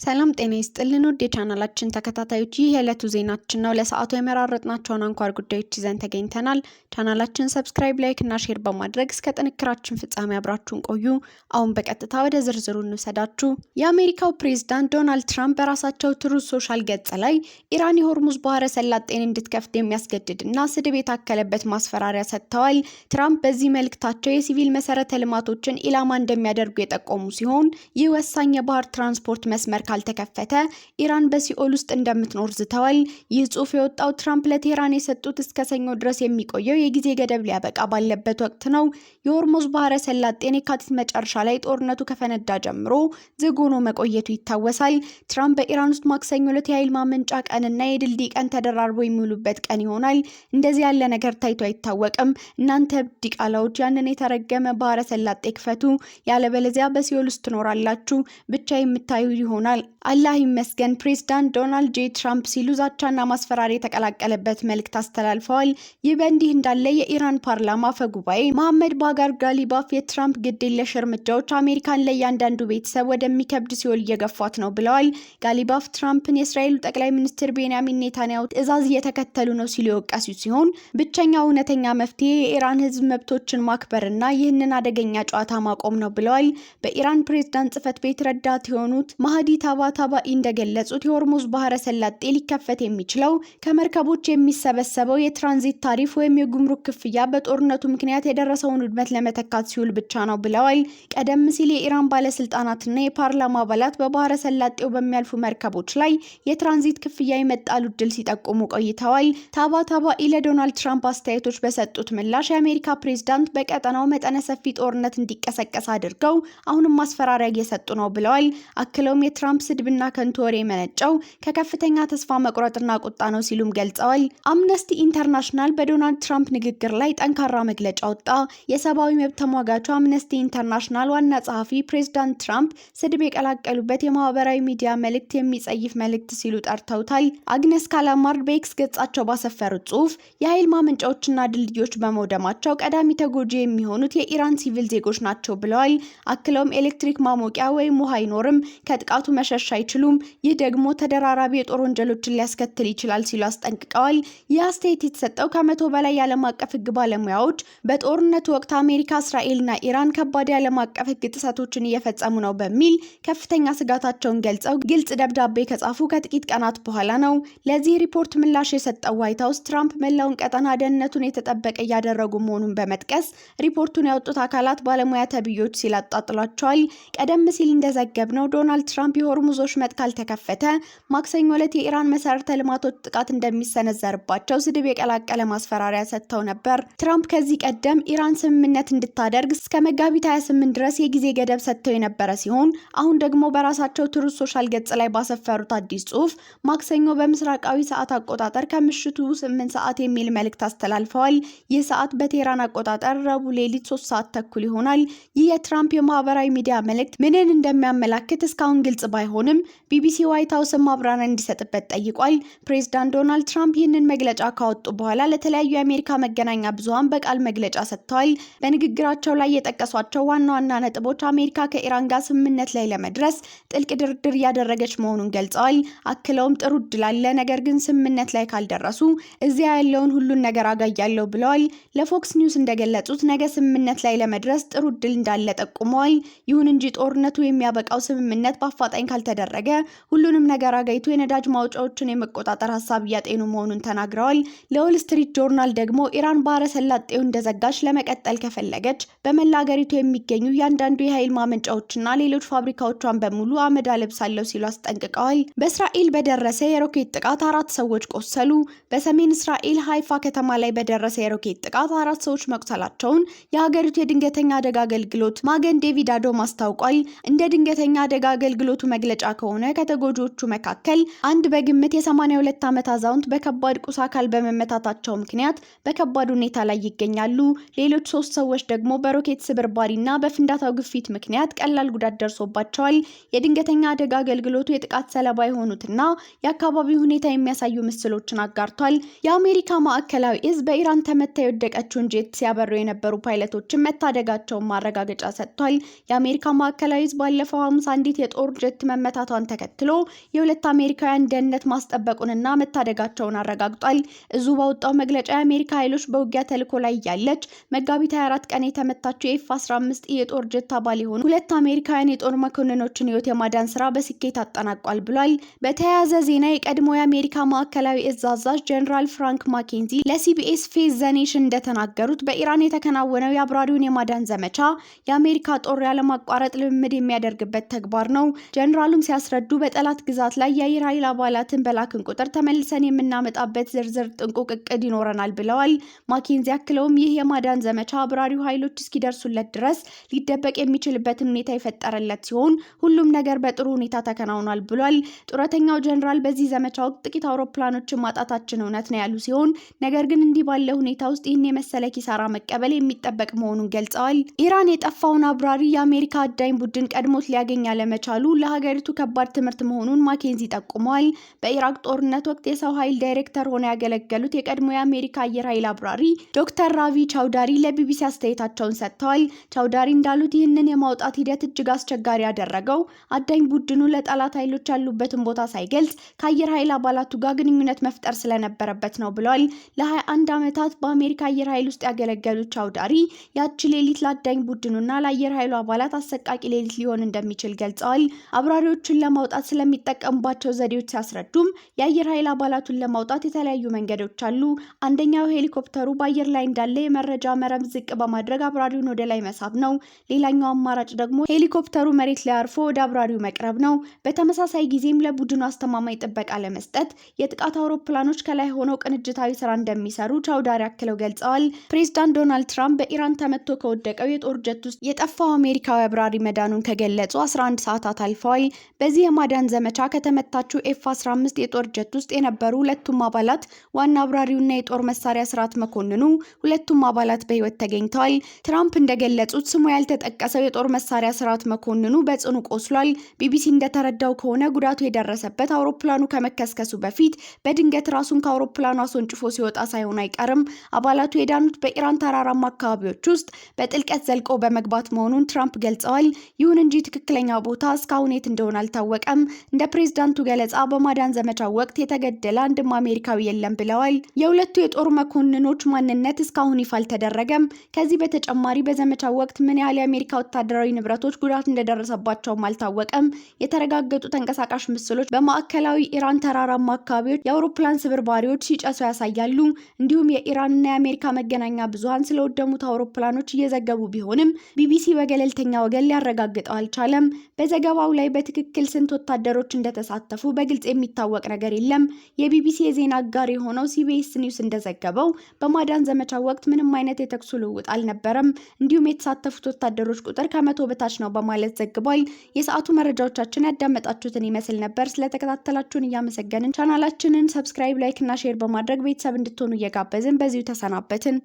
ሰላም ጤና ይስጥልን ውድ የቻናላችን ተከታታዮች፣ ይህ የዕለቱ ዜናችን ነው። ለሰዓቱ የመራረጥናቸውን አንኳር ጉዳዮች ይዘን ተገኝተናል። ቻናላችን subscribe፣ like እና share በማድረግ እስከ ጥንቅራችን ፍጻሜ አብራችሁን ቆዩ። አሁን በቀጥታ ወደ ዝርዝሩ እንውሰዳችሁ። የአሜሪካው ፕሬዝዳንት ዶናልድ ትራምፕ በራሳቸው ትሩዝ ሶሻል ገጽ ላይ ኢራን የሆርሙዝ ባህረ ሰላጤን እንድትከፍት የሚያስገድድ እና ስድብ የታከለበት ማስፈራሪያ ሰጥተዋል። ትራምፕ በዚህ መልእክታቸው የሲቪል መሰረተ ልማቶችን ኢላማ እንደሚያደርጉ የጠቆሙ ሲሆን፣ ይህ ወሳኝ የባህር ትራንስፖርት መስመር ካልተከፈተ ኢራን በሲኦል ውስጥ እንደምትኖር ዝተዋል። ይህ ጽሑፍ የወጣው ትራምፕ ለቴህራን የሰጡት እስከ ሰኞ ድረስ የሚቆየው የጊዜ ገደብ ሊያበቃ ባለበት ወቅት ነው። የሆርሙዝ ባህረ ሰላጤን የካቲት መጨረሻ ላይ ጦርነቱ ከፈነዳ ጀምሮ ዝግ ሆኖ መቆየቱ ይታወሳል። ትራምፕ በኢራን ውስጥ ማክሰኞ ዕለት የኃይል ማመንጫ ቀንና የድልድይ ቀን ተደራርቦ የሚውሉበት ቀን ይሆናል። እንደዚህ ያለ ነገር ታይቶ አይታወቅም። እናንተ ዲቃላዎች ያንን የተረገመ ባህረ ሰላጤ ክፈቱ፣ ያለበለዚያ በሲኦል ውስጥ ትኖራላችሁ፣ ብቻ የምታዩ ይሆናል። አላህ ይመስገን ፕሬዝዳንት ዶናልድ ጄ ትራምፕ ሲሉ ዛቻና ማስፈራሪያ የተቀላቀለበት መልእክት አስተላልፈዋል። ይህ በእንዲህ እንዳለ የኢራን ፓርላማ አፈ ጉባኤ መሐመድ ባጋር ጋሊባፍ የትራምፕ ግዴለሽ እርምጃዎች አሜሪካን ለእያንዳንዱ ቤተሰብ ወደሚከብድ ሲኦል እየገፏት ነው ብለዋል። ጋሊባፍ ትራምፕን የእስራኤሉ ጠቅላይ ሚኒስትር ቤንያሚን ኔታንያሁ ትዕዛዝ እየተከተሉ ነው ሲሉ የወቀሱ ሲሆን፣ ብቸኛው እውነተኛ መፍትሄ የኢራን ሕዝብ መብቶችን ማክበርና ይህንን አደገኛ ጨዋታ ማቆም ነው ብለዋል። በኢራን ፕሬዝዳንት ጽህፈት ቤት ረዳት የሆኑት ማህዲ ታባታባኢ እንደገለጹት የሆርሙዝ ባህረ ሰላጤ ሊከፈት የሚችለው ከመርከቦች የሚሰበሰበው የትራንዚት ታሪፍ ወይም የጉምሩክ ክፍያ በጦርነቱ ምክንያት የደረሰውን ውድመት ለመተካት ሲውል ብቻ ነው ብለዋል። ቀደም ሲል የኢራን ባለስልጣናትና የፓርላማ አባላት በባህረ ሰላጤው በሚያልፉ መርከቦች ላይ የትራንዚት ክፍያ የመጣሉ እድል ሲጠቁሙ ቆይተዋል። ታባታባኢ ለዶናልድ ትራምፕ አስተያየቶች በሰጡት ምላሽ የአሜሪካ ፕሬዝዳንት በቀጠናው መጠነ ሰፊ ጦርነት እንዲቀሰቀስ አድርገው አሁንም ማስፈራሪያ እየሰጡ ነው ብለዋል። አክለውም የትራምፕ ስድብና ከንቱ ወሬ የመነጨው ከከፍተኛ ተስፋ መቁረጥና ቁጣ ነው ሲሉም ገልጸዋል። አምነስቲ ኢንተርናሽናል በዶናልድ ትራምፕ ንግግር ላይ ጠንካራ መግለጫ ወጣ። የሰብአዊ መብት ተሟጋቹ አምነስቲ ኢንተርናሽናል ዋና ጸሐፊ ፕሬዝዳንት ትራምፕ ስድብ የቀላቀሉበት የማህበራዊ ሚዲያ መልእክት የሚጸይፍ መልእክት ሲሉ ጠርተውታል። አግነስ ካላማርድ በኤክስ ገጻቸው ባሰፈሩት ጽሑፍ የኃይል ማመንጫዎችና ድልድዮች በመውደማቸው ቀዳሚ ተጎጂ የሚሆኑት የኢራን ሲቪል ዜጎች ናቸው ብለዋል። አክለውም ኤሌክትሪክ ማሞቂያ ወይም ውሃ አይኖርም፣ ከጥቃቱ መሸሽ አይችሉም። ይህ ደግሞ ተደራራቢ የጦር ወንጀሎችን ሊያስከትል ይችላል ሲሉ አስጠንቅቀዋል። ይህ አስተያየት የተሰጠው ከ100 በላይ የዓለም አቀፍ ሕግ ባለሙያዎች በጦርነቱ ወቅት አሜሪካ፣ እስራኤልና ኢራን ከባድ የዓለም አቀፍ ሕግ ጥሰቶችን እየፈጸሙ ነው በሚል ከፍተኛ ስጋታቸውን ገልጸው ግልጽ ደብዳቤ ከጻፉ ከጥቂት ቀናት በኋላ ነው። ለዚህ ሪፖርት ምላሽ የሰጠው ዋይት ሀውስ ትራምፕ መላውን ቀጠና ደህንነቱን የተጠበቀ እያደረጉ መሆኑን በመጥቀስ ሪፖርቱን ያወጡት አካላት ባለሙያ ተብዮች ሲል አጣጥሏቸዋል። ቀደም ሲል እንደዘገብነው ዶናልድ ትራምፕ የሆርሙዝ ወሽመጥ ካልተከፈተ ማክሰኞ ዕለት የኢራን መሰረተ ልማቶች ጥቃት እንደሚሰነዘርባቸው ስድብ የቀላቀለ ማስፈራሪያ ሰጥተው ነበር። ትራምፕ ከዚህ ቀደም ኢራን ስምምነት እንድታደርግ እስከ መጋቢት 28 ድረስ የጊዜ ገደብ ሰጥተው የነበረ ሲሆን፣ አሁን ደግሞ በራሳቸው ትሩዝ ሶሻል ገጽ ላይ ባሰፈሩት አዲስ ጽሑፍ ማክሰኞ በምስራቃዊ ሰዓት አቆጣጠር ከምሽቱ 8 ሰዓት የሚል መልእክት አስተላልፈዋል። ይህ ሰዓት በቴህራን አቆጣጠር ረቡዕ ሌሊት 3 ሰዓት ተኩል ይሆናል። ይህ የትራምፕ የማህበራዊ ሚዲያ መልእክት ምንን እንደሚያመላክት እስካሁን ግልጽ ባይሆንም ቢቢሲ ዋይት ሀውስን ማብራሪያ እንዲሰጥበት ጠይቋል። ፕሬዝዳንት ዶናልድ ትራምፕ ይህንን መግለጫ ካወጡ በኋላ ለተለያዩ የአሜሪካ መገናኛ ብዙኃን በቃል መግለጫ ሰጥተዋል። በንግግራቸው ላይ የጠቀሷቸው ዋና ዋና ነጥቦች አሜሪካ ከኢራን ጋር ስምምነት ላይ ለመድረስ ጥልቅ ድርድር እያደረገች መሆኑን ገልጸዋል። አክለውም ጥሩ እድል አለ፣ ነገር ግን ስምምነት ላይ ካልደረሱ እዚያ ያለውን ሁሉን ነገር አጋያለሁ ብለዋል። ለፎክስ ኒውስ እንደገለጹት ነገ ስምምነት ላይ ለመድረስ ጥሩ እድል እንዳለ ጠቁመዋል። ይሁን እንጂ ጦርነቱ የሚያበቃው ስምምነት በአፋጣኝ ካልተደረገ ሁሉንም ነገር አጋይቶ የነዳጅ ማውጫዎችን የመቆጣጠር ሀሳብ እያጤኑ መሆኑን ተናግረዋል። ለዎል ስትሪት ጆርናል ደግሞ ኢራን ባህረ ሰላጤውን እንደዘጋች ለመቀጠል ከፈለገች በመላ ሀገሪቱ የሚገኙ እያንዳንዱ የኃይል ማመንጫዎችና ሌሎች ፋብሪካዎቿን በሙሉ አመድ አለብሳለሁ ሲሉ አስጠንቅቀዋል። በእስራኤል በደረሰ የሮኬት ጥቃት አራት ሰዎች ቆሰሉ። በሰሜን እስራኤል ሃይፋ ከተማ ላይ በደረሰ የሮኬት ጥቃት አራት ሰዎች መቁሰላቸውን የሀገሪቱ የድንገተኛ አደጋ አገልግሎት ማገን ዴቪድ አዶም አስታውቋል። እንደ ድንገተኛ አደጋ አገልግሎቱ መግለጫ ከሆነ ከተጎጂዎቹ መካከል አንድ በግምት የ82 ዓመት አዛውንት በከባድ ቁስ አካል በመመታታቸው ምክንያት በከባድ ሁኔታ ላይ ይገኛሉ። ሌሎች ሶስት ሰዎች ደግሞ በሮኬት ስብርባሪና በፍንዳታው ግፊት ምክንያት ቀላል ጉዳት ደርሶባቸዋል። የድንገተኛ አደጋ አገልግሎቱ የጥቃት ሰለባ የሆኑትና የአካባቢው ሁኔታ የሚያሳዩ ምስሎችን አጋርቷል። የአሜሪካ ማዕከላዊ እዝ በኢራን ተመታ የወደቀችውን ጄት ሲያበሩ የነበሩ ፓይለቶችን መታደጋቸውን ማረጋገጫ ሰጥቷል። የአሜሪካ ማዕከላዊ እዝ ባለፈው ሐሙስ አንዲት የጦር ጀት መመታቷን ተከትሎ የሁለት አሜሪካውያን ደህንነት ማስጠበቁንና መታደጋቸውን አረጋግጧል። እዙ ባወጣው መግለጫ የአሜሪካ ኃይሎች በውጊያ ተልዕኮ ላይ እያለች መጋቢት 24 ቀን የተመታችው የኤፍ 15 የጦር ጀት አባል የሆኑ ሁለት አሜሪካውያን የጦር መኮንኖችን ህይወት የማዳን ስራ በስኬት አጠናቋል ብሏል። በተያያዘ ዜና የቀድሞ የአሜሪካ ማዕከላዊ እዝ አዛዥ ጀነራል ፍራንክ ማኬንዚ ለሲቢኤስ Face the Nation እንደተናገሩት በኢራን የተከናወነው የአብራሪውን የማዳን ዘመቻ የአሜሪካ ጦር ያለማቋረጥ ልምምድ የሚያደርግበት ተግባር ነው። ጀነራሉም ሲያስረዱ በጠላት ግዛት ላይ የአየር ኃይል አባላትን በላክን ቁጥር ተመልሰን የምናመጣበት ዝርዝር ጥንቁቅ እቅድ ይኖረናል ብለዋል። ማኬንዚ አክለውም ይህ የማዳን ዘመቻ አብራሪው ኃይሎች እስኪደርሱለት ድረስ ሊደበቅ የሚችልበትን ሁኔታ የፈጠረለት ሲሆን ሁሉም ነገር በጥሩ ሁኔታ ተከናውኗል ብሏል። ጡረተኛው ጀነራል በዚህ ዘመቻ ወቅት ጥቂት አውሮፕላኖችን ማጣታችን እውነት ነው ያሉ ሲሆን ነገር ግን እንዲህ ባለ ሁኔታ ውስጥ ይህን የመሰለ ኪሳራ መቀበል የሚጠበቅ መሆኑን ገልጸዋል። ኢራን የጠፋውን አብራሪ የአሜሪካ አዳኝ ቡድን ቀድሞት ሊያገኝ ያለመቻሉ ለሀገሪቱ ከባድ ትምህርት መሆኑን ማኬንዚ ጠቁመዋል። በኢራቅ ጦርነት ወቅት የሰው ኃይል ዳይሬክተር ሆነው ያገለገሉት የቀድሞ የአሜሪካ አየር ኃይል አብራሪ ዶክተር ራቪ ቻውዳሪ ለቢቢሲ አስተያየታቸውን ሰጥተዋል። ቻውዳሪ እንዳሉት ይህንን የማውጣት ሂደት እጅግ አስቸጋሪ ያደረገው አዳኝ ቡድኑ ለጠላት ኃይሎች ያሉበትን ቦታ ሳይገልጽ ከአየር ኃይል አባላቱ ጋር ግንኙነት መፍጠር ስለነበረበት ነው ብለዋል። ለ21 ዓመታት በአሜሪካ አየር ኃይል ውስጥ ያገለገሉት ቻውዳሪ ያቺ ሌሊት ለአዳኝ ቡድኑና ለአየር ኃይሉ አባላት አሰቃቂ ሌሊት ሊሆን እንደሚችል ገልጸዋል። አብራሪዎችን ለማውጣት ስለሚጠቀሙባቸው ዘዴዎች ሲያስረዱም የአየር ኃይል አባላቱን ለማውጣት የተለያዩ መንገዶች አሉ። አንደኛው ሄሊኮፕተሩ በአየር ላይ እንዳለ የመረጃ መረብ ዝቅ በማድረግ አብራሪውን ወደ ላይ መሳብ ነው። ሌላኛው አማራጭ ደግሞ ሄሊኮፕተሩ መሬት ላይ አርፎ ወደ አብራሪው መቅረብ ነው። በተመሳሳይ ጊዜም ለቡድኑ አስተማማኝ ጥበቃ ለመስጠት የጥቃት አውሮፕላኖች ከላይ ሆነው ቅንጅታዊ ስራ እንደሚሰሩ ቻውዳሪ አክለው ገልጸዋል። ፕሬዚዳንት ዶናልድ ትራምፕ በኢራን ተመቶ ከወደቀው የጦር ጀት ውስጥ የጠፋው አሜሪካዊ አብራሪ መዳኑን ከገለጹ 11 ሰዓታት አልፈዋል። በዚህ የማዳን ዘመቻ ከተመታችው ኤፍ 15 የጦር ጀት ውስጥ የነበሩ ሁለቱም አባላት ዋና አብራሪውና የጦር መሳሪያ ስርዓት መኮንኑ ሁለቱም አባላት በህይወት ተገኝተዋል። ትራምፕ እንደገለጹት ስሙ ያልተጠቀሰው የጦር መሳሪያ ስርዓት መኮንኑ በጽኑ ቆስሏል። ቢቢሲ እንደተረዳው ከሆነ ጉዳቱ የደረሰበት አውሮፕላኑ ከመከስከሱ በፊት በድንገት ራሱን ከአውሮፕላኑ አስወንጭፎ ሲወጣ ሳይሆን አይቀርም። አባላቱ የዳኑት በኢራን ተራራማ አካባቢዎች ውስጥ በጥልቀት ዘልቆ በመግባት መሆኑን ትራምፕ ገልጸዋል። ይሁን እንጂ ትክክለኛው ቦታ እስካሁን የት እንደሆነ አልታወቀም። እንደ ፕሬዝዳንቱ ገለጻ በማዳን ዘመቻው ወቅት የተገደለ አንድም አሜሪካዊ የለም ብለዋል። የሁለቱ የጦር መኮንኖች ማንነት እስካሁን ይፋ አልተደረገም። ከዚህ በተጨማሪ በዘመቻው ወቅት ምን ያህል የአሜሪካ ወታደራዊ ንብረቶች ጉዳት እንደደረሰባቸውም አልታወቀም። የተረጋገጡ ተንቀሳቃሽ ምስሎች በማዕከላዊ ኢራን ተራራማ አካባቢዎች የአውሮፕላን ስብርባሪዎች ሲጨሱ ያሳያሉ። እንዲሁም የኢራንና የአሜሪካ መገናኛ ብዙሃን ስለወደሙት አውሮፕላኖች እየዘገቡ ቢሆንም ቢቢሲ በገለልተኛ ወገን ሊያረጋግጠው አልቻለም። በዘገባው ላይ በትክክል ስንት ወታደሮች እንደተሳተፉ በግልጽ የሚታወቅ ነገር የለም። የቢቢሲ የዜና አጋር የሆነው ሲቢኤስ ኒውስ እንደዘገበው በማዳን ዘመቻው ወቅት ምንም አይነት የተኩስ ልውውጥ አልነበረም። እንዲሁም የተሳተፉት ወታደሮች ቁጥር 100 በታች ነው በማለት ዘግቧል። የሰዓቱ መረጃዎቻችን ያዳመጣችሁትን ይመስል ነበር። ስለተከታተላችሁን እያመሰገንን ቻናላችንን subscribe፣ like እና share በማድረግ ቤተሰብ እንድትሆኑ እየጋበዝን በዚሁ ተሰናበትን።